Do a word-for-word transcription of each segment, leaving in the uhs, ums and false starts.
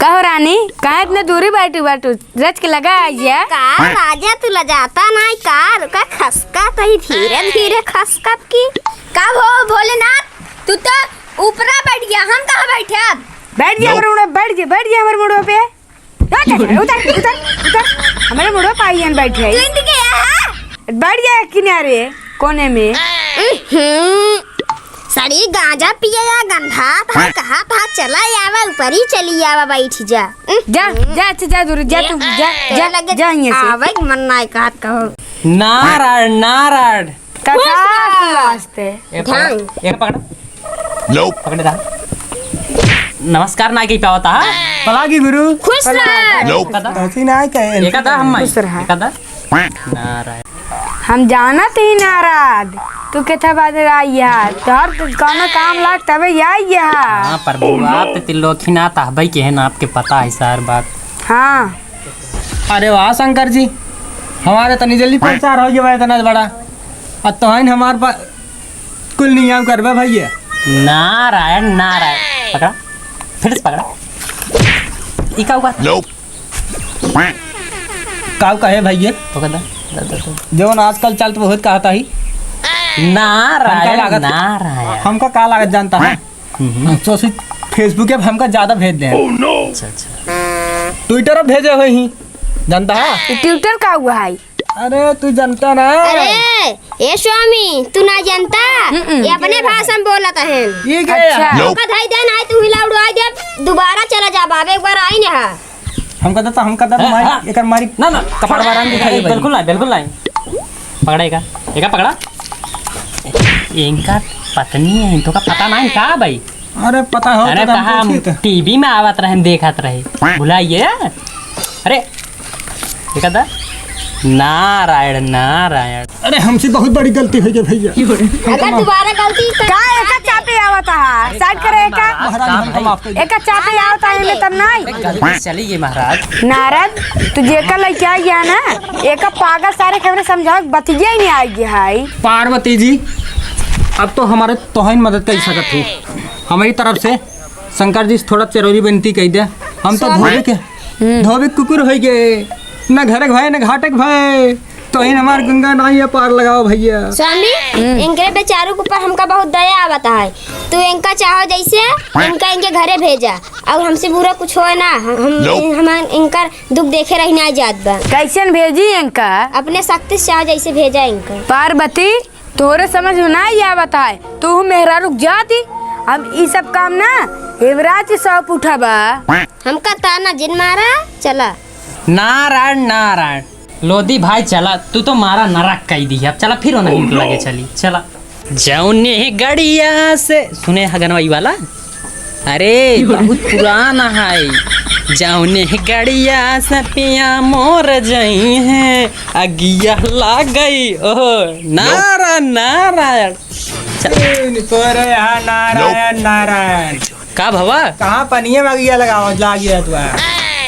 कहो रानी, कहाँ इतने दूरी बैठी बाटू? रच के लगा आइया। का राजा, तू लजाता नाई का? रुका, खसका तही धीरे धीरे खसकत की। का हो भोलेनाथ, तू तो ऊपरा बैठ गया, हम कहाँ बैठे अब? बैठ जा हमरे मुड़वा, बैठ जा, बैठ जा हमरे मुड़वा पे। उतर, उतर, उतर, उतर। हमरे मुड़वा पे आइयन बैठे है। तू इनके यहाँ है? बैठ जा किनारे, कोने में। उहुं। सड़ी गांजा पिए या गंधा था, कहा था, चला आवा, ऊपर ही चली आवा, बैठ जा। उहुं। जा, जा, अच्छा, जा दूर, जा तू, जा, जा, जा, लगे जा यहाँ से। आवे के मन नाई कहत कहो। नारायण, नारायण। कथा खुश रह। सुनास्ते। ए, पकड़, ढांग। ए, पकड़। लो। पकड़ रहा। नमस्कार ना की पावता, हाँ? पलागी गुरु। खुश रह। लो। कदा? हंसी ना कहे। एका दा हम खुश रहा। एका दा? नारायण। हम जानत ही नारद, तू केथा बादर आई है, तोहर तो कौनो काम लाग तबे आई है। हाँ, प्रभु, आप तो त्रिलोकीनाथ हबई के हैं ना, आपके पता है सार बात। हाँ। अरे वाह शंकर जी, हमारे तनी जल्दी प्रचार हो गया इतना बड़ा, और तोहन हमार पा-, कुल नियम करबे भैया। नारायण, नारायण। पकड़ा, फिर से पकड़ा। ई का हुआ? काऊ कहे भैया? पकड़ दा, दा, दा, दा। जौन आजकल चलत बहुत कहता ही। नारायण, हमका लागत, नारायण। हमका का लागत जानता है? हम्म। हम सोची Facebook पे हमका ज्यादा भेज दे। अच्छा, अच्छा। Twitter पे भेजे हुए ही, जानता है? Twitter का हुआ है? अरे, तू जानता ना? अरे, ए स्वामी, तू ना जानता? हम्म, ये अपने भाषा में बोलत है। ये क्या है? अच्छा। हमका धई दे, नाई तू हिला उड़ाई दे, दोबारा चला जा बाबे, एक बार आई ना। हमका दे तो, हमका दे तो हाँ, मारी, हाँ। एकर मारी ना, ना। कपाड़ बारान दिखाई ए, भाई। बिल्कुल ना, बिल्कुल ना। पकड़ा एका, एका पकड़ा। इनका पत्नी है, इनको का पता ना है का भाई? अरे पता हो अरे तो हम कहा हम पूछी तो। TV में आवत रहे, देखत रहे, भुलाइए। अरे, एका दा, नारायण, नारायण। अरे हमसे बहुत बड़ी गलती हो गई भैया। अगर दोबारा गलती तो का एका चापे आवत है? साइड करे एका। महाराज, हमको माफ कर दीजिए। एका चापे आवत है, एमे तब नहीं। अरे गलती चली गई महाराज। नारद, तू जेका लइके आ गया ना, एका पागल सारे के हमरे समझावे के बतिया ही नहीं आ गया है। पार्वती जी, अब तो हमारे तोहन मदद कर सकत हो। हमारी तरफ से शंकर जी से थोड़ा चरौरी विनती कह दे। हम तो स्वामी। धोबी के, हम्म। धोबी के कुकुर हो गए, न घर के भय, न घाटे के भय। तोहिन हमार गंगा नाई है, पार लगाओ भैया। स्वामी, हम्म। इनके बेचारू के ऊपर हमका बहुत दया आवता है। तू इनका चाहो जैसे, इनका इनके घरे भेजा, और हमसे बुरा कुछ होए ना। हम, हम, लो। हम इनकर दुख देखे रही ना जात बा। कैसन भेजी इनका? अपने शक्ति से चाहो जैसे भेजा इनका। पार्वती, तोरे समझ में ना आवत है, तू मेहरारू के जाति, हम ई सब काम ना हेमराज के सौंप उठबा। हमका ताना जिन मारा, चला। नारायण, नारायण। लोदी भाई चला, तू तो मारा नरक कई दी। अब चला फिर ओनही के लगे चली, चला। जौने गड़िया से, सुने ह गनवा ई वाला? अरे, बहुत पुराना है। जौने गड़िया से पिया मोर जइहें, अगिया लागई, ओहो, नारायण, नारायण। चल। ए, निकोरे हा, नारायण, नारायण। का भवा? कहाँ पनिया में अगिया लगावा, लागिया तू आ?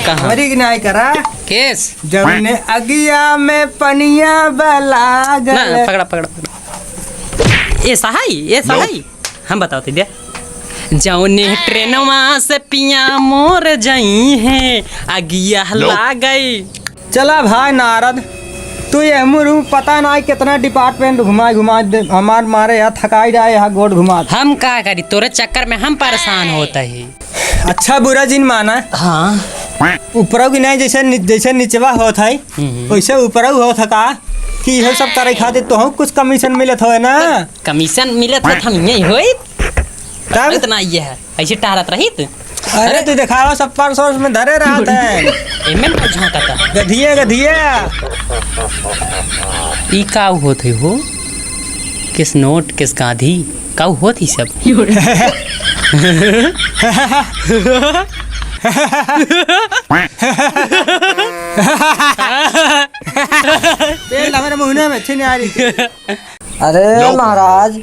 कहाँ? मरी की नाई करा। केस? जौने अगिया में पनिया बलागल। ना, पकड़ा, पकड़ा, पकड़ा। ए सहाई, ए सहाई। हम बताओ थे दे। जौने ट्रेनवा से पिया मोर जइहें, अगिया लो। लागई। चला भाई नारद, तू ये मुरू पता ना कितना department घुमा घुमा दे, हमार मारे यहाँ थकाई जाए, यहाँ गोड़ घुमा दे। हम का करी, तोरे चक्कर में हम परेशान होत ही। अच्छा बुरा जिन माना। हाँ। ऊपरऊ की नहीं, जैसे नि-, जैसे निचवा होत है, हम्म। वैसे ऊपरऊ होत है का कि यह सब करे खातिर तोहू कुछ commission मिलत होए ना? Commission मिलत होत हम यही होई। तब? इतना ये है, ऐसे टहरत रहित। अरे, अरे। तू देखावा, सब purse वर्स में धरे रहत है। एमे ना झांकता। गधिया, गधिया। ई का होत है हो? किस नोट, किस गांधी? का होत ही सब? तेल हमारे मुंह में अच्छे नहीं आ रही। अरे महाराज,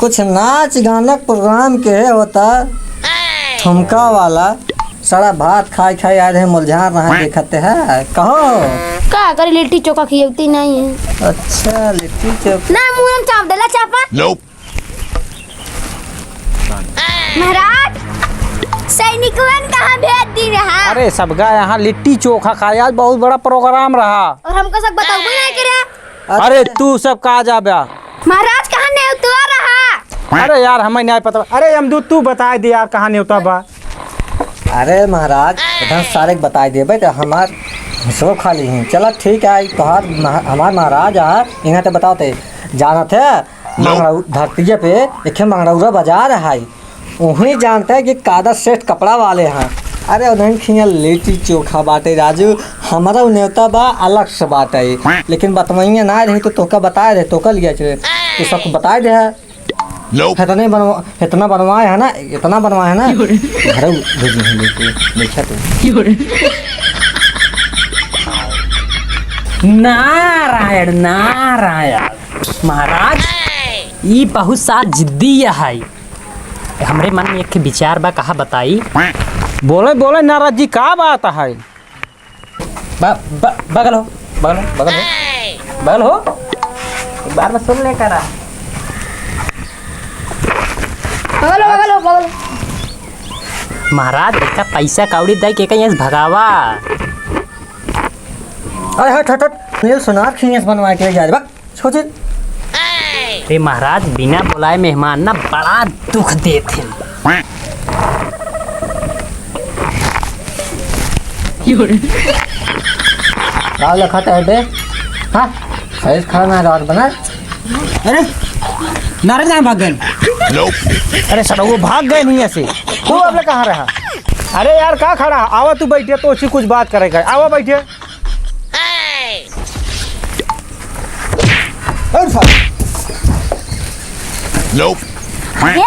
कुछ नाच गाना के program के होता, ठुमका वाला, सड़ा भात खाए खाए आए रहे, मुलझार रहा, देखते है, कहो। का करी, लिट्टी चोखा खियौती नहीं है। अच्छा, लिट्टी चोखा। ना, मुंह में चाप देला, चापा। महाराज, सैनिकवन कहाँ भेज दी रहा? अरे, सबका यहाँ लिट्टी चोखा खाए, आज बहुत बड़ा program रहा। और हमको सब बताबो नहीं करे। अरे, तू सब का जाबे? महाराज, कहाँ नेवतवा रहा? अरे यार, हमें नहीं पता। अरे यमदूत, तू बताए दे यार, कहाँ नेवता बा? अरे महाराज, इधर सारे के बताए देबे तो हमार हिस्सो खा ली हैं। चला ठीक है, तोहार महा-, हमार महाराज आ, इहाँ ते बताओ ते। जानत है, मंगरौ-, धरतीये पे एक मंगरौरा बाजार है, उहीं जानते हैं कि कादा सेठ कपड़ा वाले हैं। अरे उन्हीं खिया लिट्टी चोखा बाटे राजू, हमारा उ नेवता बा अलग से बाटे, लेकिन बतवइया ना रही तो तोका बताए रहे, तोका लिया चले, तू सबको बताए दे है। Nope। इतने बनवा-, इतना बनवाए है ना, इतना बनवाए है ना, घरे भेजी है लेके, देखा तू। नारायण, नारायण। महाराज, ई बहुत सार जिद्दी है। हमरे मन में एक ठे विचार बा, कहा बताई? बोले, बोले नारद जी, का बात है? ब-, ब-, बगल हो, बगल हो, बगल हो, बगल हो। एक बार में सुन ले करा। बगल हो, बगल हो, बगल हो। महाराज, एका पैसा कौड़ी दे के कहीं से भगावा। अरे हट, हट, हट। ये सोनार खीस बनवा के जा रे, बक। छोटे। रे महाराज, बिना बोलाए मेहमान ना बड़ा दुख देत हैं। का लखत है बे? हाँ? सही से खड़ा ना रह बना। अरे, नारद कहाँ भाग गए? अरे सर, वो भाग गए नहीं ऐसे। तू अब ले कहाँ रहा? अरे यार, का खड़ा? आवा तू बैठे, तो उसी कुछ बात करेगा। आवा बैठे। अरे साहब। Nope। ये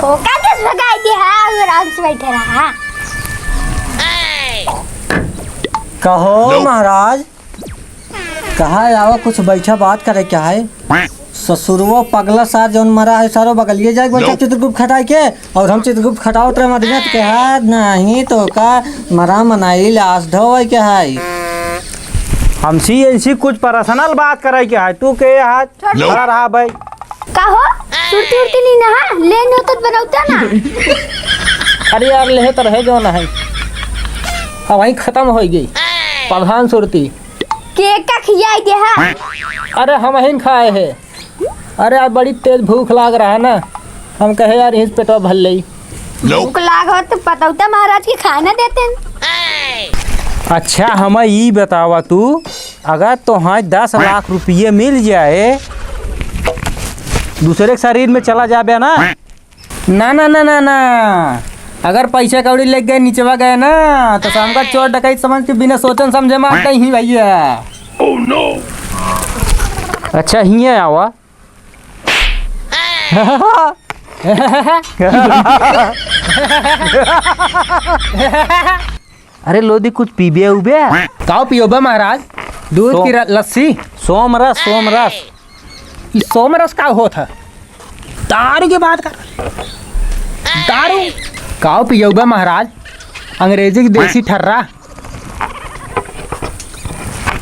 ओका देश भगाई दे, हाँ, वो आराम से बैठे रहा। कहो Nope। महाराज, कहाँ आवा, कुछ बैठा बात करे क्या है? ससुरवा पगला सार जौन मरा है, सारो बगलिए जाए बैठा Nope। चित्रगुप्त खटाई के। और हम चित्रगुप्त खटावत रहे मदनिया तो कहा, "नहीं तो का मरा मनाई लाश ढोवे के है।" हमसी इनसी कुछ personal बात करे के है। तू के हाथ Nope। खड़ा रहा भाई। का हो? सुरती उरती नहीं ना, ले नो तो बनौता ना। अरे यार, लेहे तो रहे जो ना है। अब वहीं खत्म हो गई। प्रधान सुरती। के का खियाई दे हा? अरे हम ही खाए है। अरे यार, बड़ी तेज भूख लाग रहा है ना, हम कहे यार, यहीं से पेटवा भर लेई। भूख लाग हो तो पतौता महाराज के खाना देते हैं। अच्छा, हमें ई बतावा तू, अगर तोहाई दस लाख रुपये मिल जाए, दूसरे के शरीर में चला जाबे ना, ना, ना, ना, ना, ना। अगर पैसा कौड़ी लेके गए, निचवा गए ना, तो शाम का चोर डकैत समझ के बिना सोचन समझे मार दे ही भैया। अच्छा, हियाँ आवा। अरे लोदी, कुछ पीबे उबे? काव पियोबा महाराज? दूध सो-, की र-, लस्सी? सोमरस, सोमरस। ई सोमरस का होत है? दारू के बात कर। दारू? काव पियोबा महाराज? अंग्रेजी की देसी ठर्रा?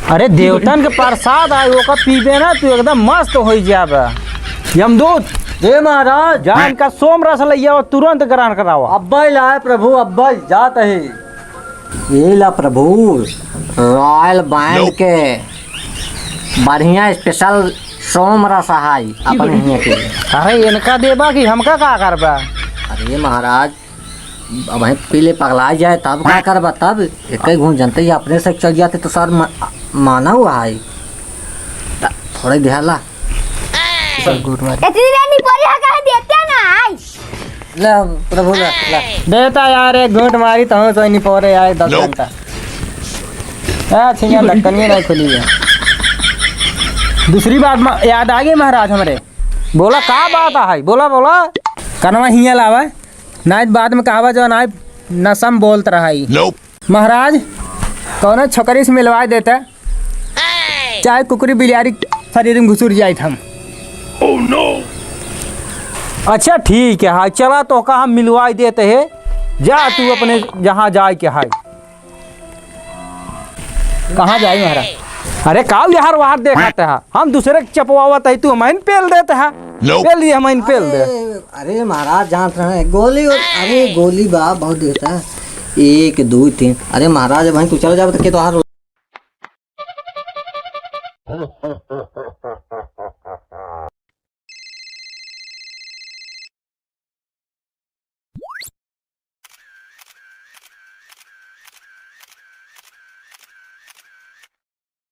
अरे देवतन के प्रसाद आए, ओका पीबे ना, तू एकदम मस्त होई जाबे। यमदूत, ए महाराज। जा इनका सोमरस लइया, तुरंत ग्रहण करावा। अब्बे लाए प्रभु, अब्बे जात है। ये ला प्रभु, Royal Brand के बढ़िया special सोमरस है अपने हियाँ के। अरे इनका देबा कि हमका का करबा? अरे महाराज, अब हम पी ले पगला जाए तब का करबा? तब एक ही घूम जनते ही अपने से चल जाते तो सर म-, माना हुआ है। त-, थोड़े देहला। इतनी रानी बोली है, कहे देते ना आई। ले प्रभु, ले, ले। देता यार, एक घूंट मारी तो हूँ सोई नहीं पो रहे यार, दस घंटा। आ, छिया ढक्कन ये नहीं खुली है। दूसरी बात म-, याद आ गई महाराज हमरे। बोला, का बात है? बोला, बोला। कनवा हिया लावा, नाइट बाद में कहवा जो नाइट नसम बोलत रहा ही। महाराज, कौनो छोकरी से मिलवाए देता, चाहे कुकुरी बिलारी शरीर में घुसुर जाइत हम। अच्छा ठीक है, हाय चला तोहका हम मिलवाए देते हैं, जा तू अपने जहाँ जाए के हाय। कहाँ जाई महाराज? अरे काऊ यार वार देखत है, हम दूसरे के चपवावत है, तू हमइन पेल देत है। पेल दिए, हमइन पेल दे। अरे महाराज, जानत रहे, गोली, गोली, अरे गोली बा, बहुत देर था। एक, दो, तीन। अरे महाराज, भाई तू चल जाब तो के तोहार